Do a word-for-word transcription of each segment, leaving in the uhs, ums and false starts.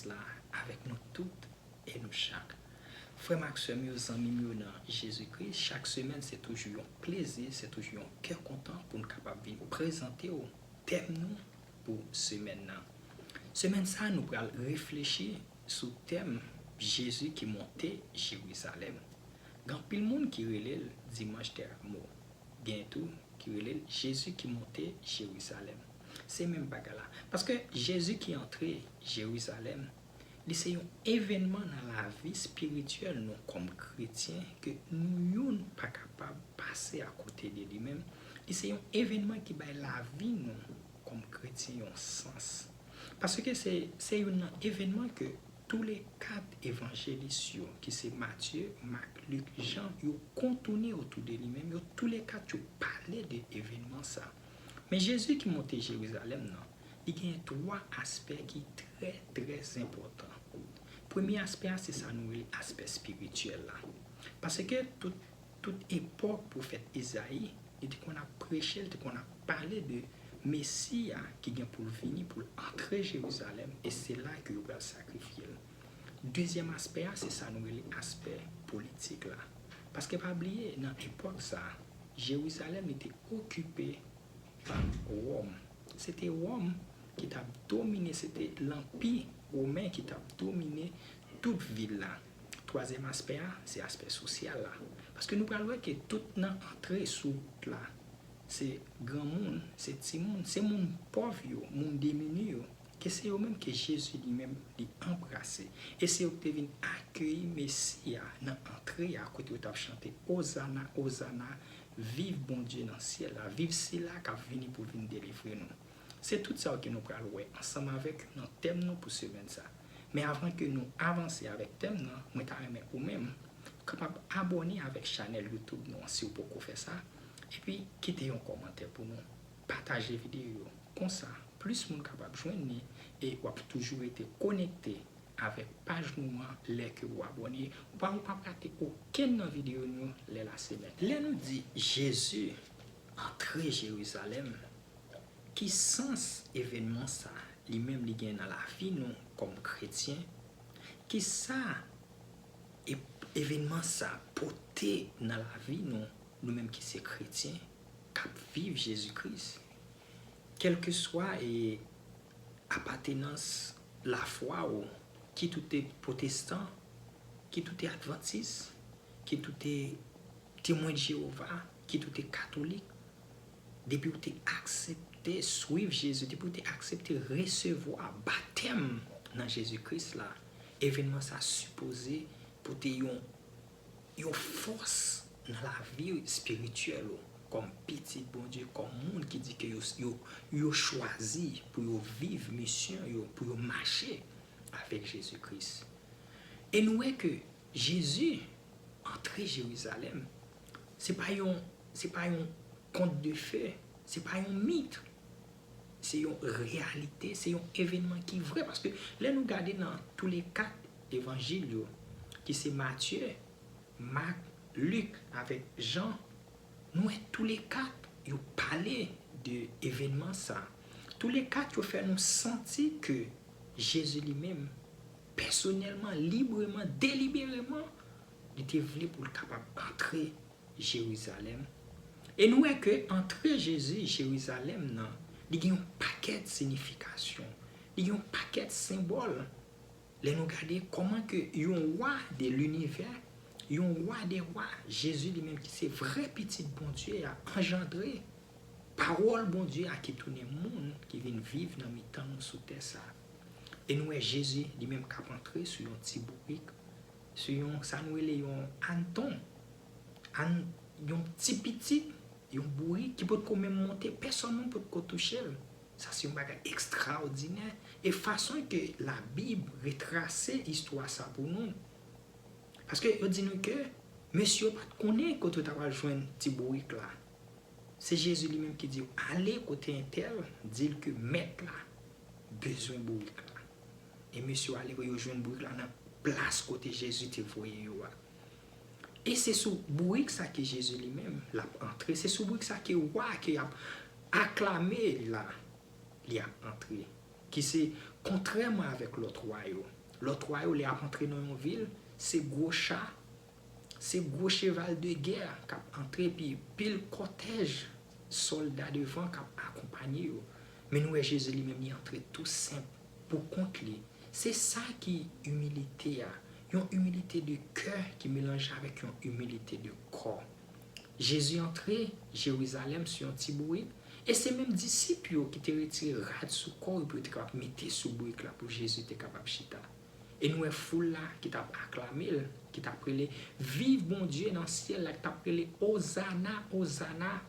la avèk nou tout e nou chak. Frè m ak sè m yo, zanmi m yo nan Jezi Kris, chak semèn se toujou yon plezi, se toujou yon kè kontan pou n kapab vin prezante w tèm nou pou semèn nan. Semèn sa a, nou pral reflechi sou tèm Jezi ki monte Jerizalèm. Gen anpil moun ki rele l Dimanch dè Mo. Gen tou ki rele l Jezi ki monte Jerizalèm. Se menm bagay la. Paske Jezi ki antre Jerizalèm, li se yon evènman nan lavi espirityèl nou kòm kretyen ke nou youn pa kapab pase akote de li menm. Li se yon evènman ki bay lavi nou kòm kretyen yon sans. Paske se, se youn nan evènman ke toulèkat evanjelis yo, ki se Matye, Mak, Lik, Jan, yo kontounen otou de li menm, yo toulèkat yo pale de evènman sa. Men Jezi ki monte Jerizalèm nan, li gen twa aspè ki trè, trè enpòtan. Premye aspè a, se sa nou rele aspè espirityèl la. Paske tout, tout epòk pwofèt Ezayi, li te konn ap preche, li te konn ap pale de Mesi a ki gen pou l vini, pou l antre Jerizalèm, e se la ke yo pral sakrifye l. Dezyèm aspè a, se sa nou rele aspè politik la. Paske pa bliye, nan epòk sa a, Jerizalèm li te okipe pa Wòm. Se te Wòm ki t ap domine, se te lanpi women ki t ap domine tout vil la. Twazyèm aspè a, se aspè sosyal la. Paske nou pral wè ke tout nan antre sou wout la, se granmoun, se timoun, se moun pòv yo, moun demini yo, ke se yo menm ke Jezi li menm li anbrase. E se yo ki te vin akeyi Mesi a nan antre a kote yo t ap chante Ozana, Ozana, viv Bondye nan syèl la, viv sila k ap vini pou vin delivre nou. Se tout sa yo ke nou pral wè ansanm avèk yo nan tèm nou pou semèn sa. Men avan ke nou avanse avèk tèm nan, mwen ta renmen ou menm kapab abòne avèk chanèl YouTube nou an si w poko fè sa, epi kite yon kòmantè pou nou, pataje videyo yo. Konsa, plis moun kapab jwenn li e w ap toujou rete konekte avèk paj nou an lè ke w abòne. Ou pa, ou p ap rate okenn nan videyo nou lè lasemèn. Lè nou di Jezi antre Jerizalèm, ki sans evènman sa li menm li gen nan lavi nou kòm kretyen? Kisa e-, evènman sa pote nan lavi nou, nou menm ki se kretyen, k ap viv Jezi Kris? Kèlkeswa e, apatenans lafwa w, kit ou te pwotestan, kit ou te advantis, kit ou te Temwen de Jewova, kit ou te katolik, depi ou te aksepte swiv Jezi, depi ou te aksepte resevwa batèm nan Jezi Kris la, evènman sa sipoze pote yon, yon fòs nan lavi espirityèl ou, kòm pitit Bondye, kòm moun ki di ke yo, yo, yo chwazi pou yo viv misyon yo, pou yo mache avèk Jezi Kris. E nou wè ke Jezi antre Jerizalèm, se pa yon, se pa yon kont de fe, se pa yon mit. Se yon reyalite, se yon evènman ki vre. Paske lè nou gade nan toulèkat evanjil yo, ki se Matye, Mak, Lik avèk Jan, nou wè toulèkat yo pale de evènman sa. Toulèkat yo fè nou santi ke Jezi li menm, pèsonèlman, libreman, delibereman, li te vle pou l kapab antre Jerizalèm. E nou wè ke antre Jezi Jerizalèm nan, li gen yon pakèt siyifikasyon, li gen yon pakèt senbòl. Lè nou gade kòman ke yon wa de linivè, yon wa dè wa, Jezi li menm ki se vrè pitit Bondye a, anjandre pawòl Bondye a ki tounen moun, ki vin viv nan mitan nou sou tè sa. E nou wè Jezi li menm k ap antre sou yon ti bourik, sou yon, sa nou rele yon anton, ann, yon ti pitit, yon bourik ki potko menm monte, pèsonn moun potko touche l. Sa se yon bagay ekstraòdinè. E fason ke Labib retrase istwa sa pou nou, paske yo di nou ke mesye yo pa t konnen kote yo ta pral jwenn ti bourik la. Se Jezi li menm ki di yo, "Ale kote entèl, di l ke mèt la bezwen bourik la." E mesye yo ale, yo jwenn bourik la nan plas kote Jezi te voye yo a. E se sou bourik sa ke Jezi li menm l ap antre. Se sou bourik sa ke wa ke y ap aklame la, li ap antre. Ki se kontrèman avèk lòt wa yo. Lòt wa yo, lè y ap antre nan yon vil, se gwo cha, se gwo cheval de gè k ap antre, epi pil kòtèj sòlda devan k ap akonpanye yo. Men nou wè Jezi li menm li antre tou senp pou kont li. Se sa ki imilite a, yon imilite de kè ki melanje avèk yon imilite de kò. Jezi antre Jerizalèm sou yon ti bourik, e se menm disip yo ki te retire rad sou kò yo pou yo te kapab mete sou bourik la pou Jezi te kapab chita. E nou wè foul la ki t ap aklame l, ki t ap rele, "Viv Bondye nan syèl la," ki t ap rele, "Ozana, Ozana,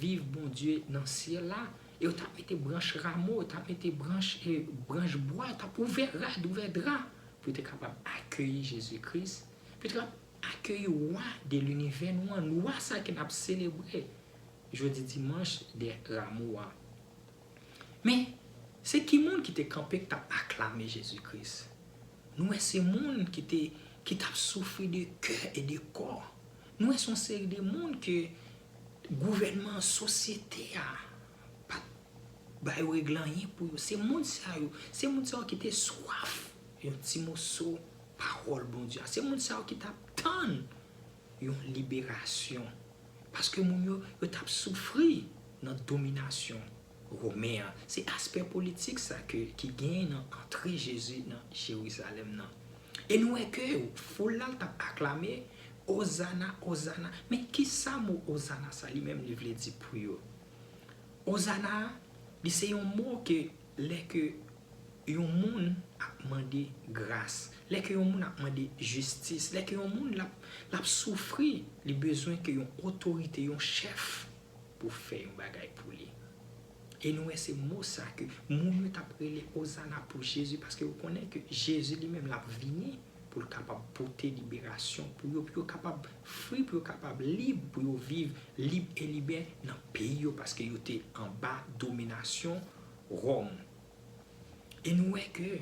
viv Bondye nan syèl la." E yo t ap mete branch ramo, yo t ap mete branch, e, branch bwa, yo t ap ouvè rad, ouvè dra, pou yo te kapab akeyi Jezi Kris, pou yo te kapab akeyi wa de linivè nou an, wa sa ke n ap selebre jodi dimanch de Ramo a. Men, se ki moun ki te kanpe, k t ap aklame Jezi Kris? Nou wè se moun ki te, ki t ap soufri de kè e de kò. Nou wè se yon seri de moun ke gouvènman, sosyete a pa t ba yo regle anyen pou yo. Se moun sa yo, se moun sa yo ki te swaf yon ti moso pawòl Bondye a. Se moun sa yo ki t ap tann yon liberasyon. Paske moun yo, yo t ap soufri nan dominasyon Women an. Se aspè politik sa ke, ki genyen nan antre Jezi nan Jerizalèm nan. E nou wè ke foul la t ap aklame, "Ozana, Ozana." Men kisa mo Ozana sa li menm li vle di pou yo? Ozana, li se yon mo ke lè ke yon moun ap mande gras, lè ke yon moun ap mande jistis, lè ke yon moun l ap, l ap soufri, li bezwen ke yon otorite, yon chèf pou fè yon bagay pou li. E nou wè se mo sa ke moun yo t ap rele Ozana pou Jezi, paske yo konnen ke Jezi li menm l ap vini pou l kapab pote liberasyon pou yo, pou yo kapab fri, pou yo kapab lib, pou yo viv lib e libè nan peyi yo, paske yo te anba dominasyon Wòm. E nou wè ke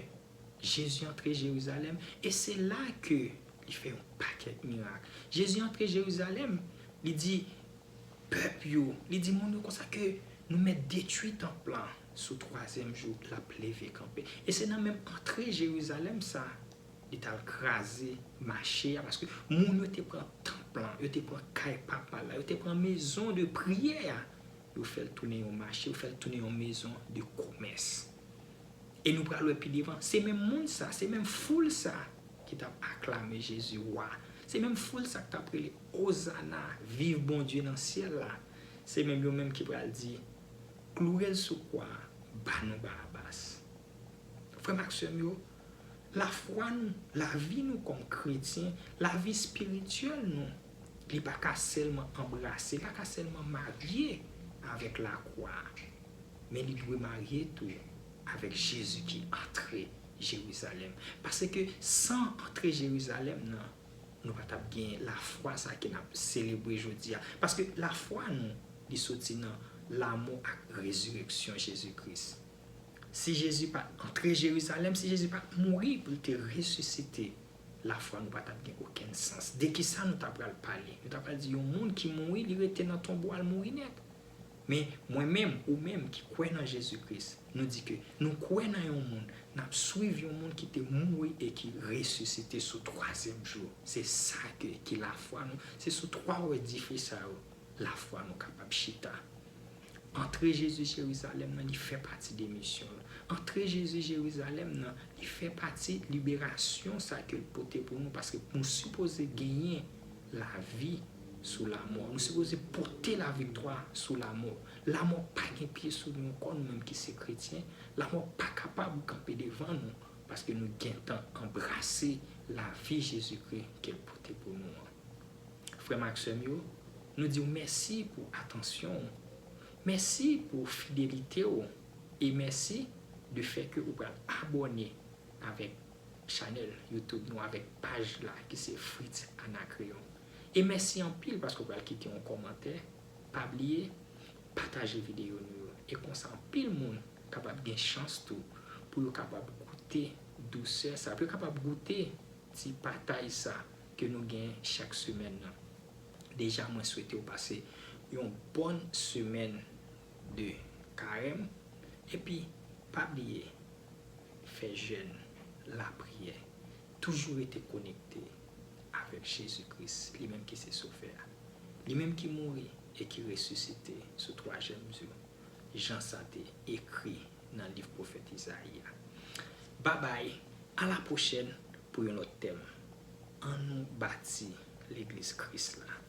Jezi antre Jerizalèm, e se la ke li fè yon pakèt mirak. Jezi antre Jerizalèm, li di pèp yo, li di moun yo konsa ke nou mèt detwi tanp lan, sou twazyèm jou, l ap leve kanpe. E se nan menm antre Jerizalèm sa, li t al kraze mache a, paske moun yo te pran tanp lan, yo te pran kay Papa l la, yo te pran mezon de priyè a, yo fè l tounen yon mache, yo fè l tounen yon mezon de komès. E nou pral wè pi devan, se menm moun sa, se menm foul sa ki t ap aklame Jezi wa. Se menm foul sa ki t ap rele Ozana, viv Bondye nan syèl la. Se menm yo menm ki pral di, kloure l sou kwa a, ba nou Barabas. Frè m ak sè m yo, lafwa nou, lavi nou kòm kretyen, lavi espirityèl nou, li pa ka sèlman anbrase, li pa ka sèlman marye avèk lakwa a. Men li dwe marye tou avèk Jezi ki antre Jerizalèm. Paske san antre Jerizalèm nan, nou pa t ap gen lafwa sa ke n ap selebre jodi a. Paske lafwa nou, li soti nan lanmò ak rezireksyon Jezi Kris. Si Jezi pa t antre Jerizalèm, si Jezi pa t mouri pou l te resisite, lafwa nou pa t ap gen okenn sans. De kisa nou ta pral pale? Nou ta pral di yon moun ki mouri, li rete nan tonbo a, l mouri nèt. Men mwen menm, ou menm ki kwè nan Jezi Kris, nou di ke nou kwè nan yon moun, n ap swiv yon moun ki te mouri e ki resisite sou twazyèm jou. Se sa ke, ki lafwa nou, se sou twa wè dife sa yo lafwa nou kapab chita. Antre Jezi Jerizalèm nan, li fè pati de misyon l. Antre Jezi Jerizalèm nan, li fè pati liberasyon sa ke l pote pou nou, paske nou sipoze genyen lavi sou lanmò. Nou sipoze pote laviktwa sou lanmò. Lanmò pa gen pye sou nou ankò, nou menm ki se kretyen. Lanmò pa kapab kanpe devan nou, paske nou gentan anbrase lavi Jezikri ke l pote pou nou an. Frè m ak sè m yo, nou di w mèsi pou atansyon w. Mèsi pou fidelite w. E mèsi de fè ke ou pral abòne avèk chanèl YouTube nou, avèk paj la ki se Fritz Anacreon. E mèsi anpil paske w pral kite yon kòmantè. Pa bliye pataje videyo nou yo. E konsa anpil moun kapab gen chans tou pou yo kapab goute dousè sa, pou yo kapab goute ti pataj sa ke nou gen chak semèn nan. Deja, mwen swete w pase yon bòn semèn de karèm. Epi, pa bliye fè jèn, lapriyè, Toujou rete konekte avèk Jezi Kris, li menm ki se Sovè a. Li menm ki mouri e ki resisite sou twazyèm jou, jan sa te ekri nan liv pwofèt Izayi a. Babay, a la pwochèn pou yon lòt tèm. An nou bati legliz Kris la.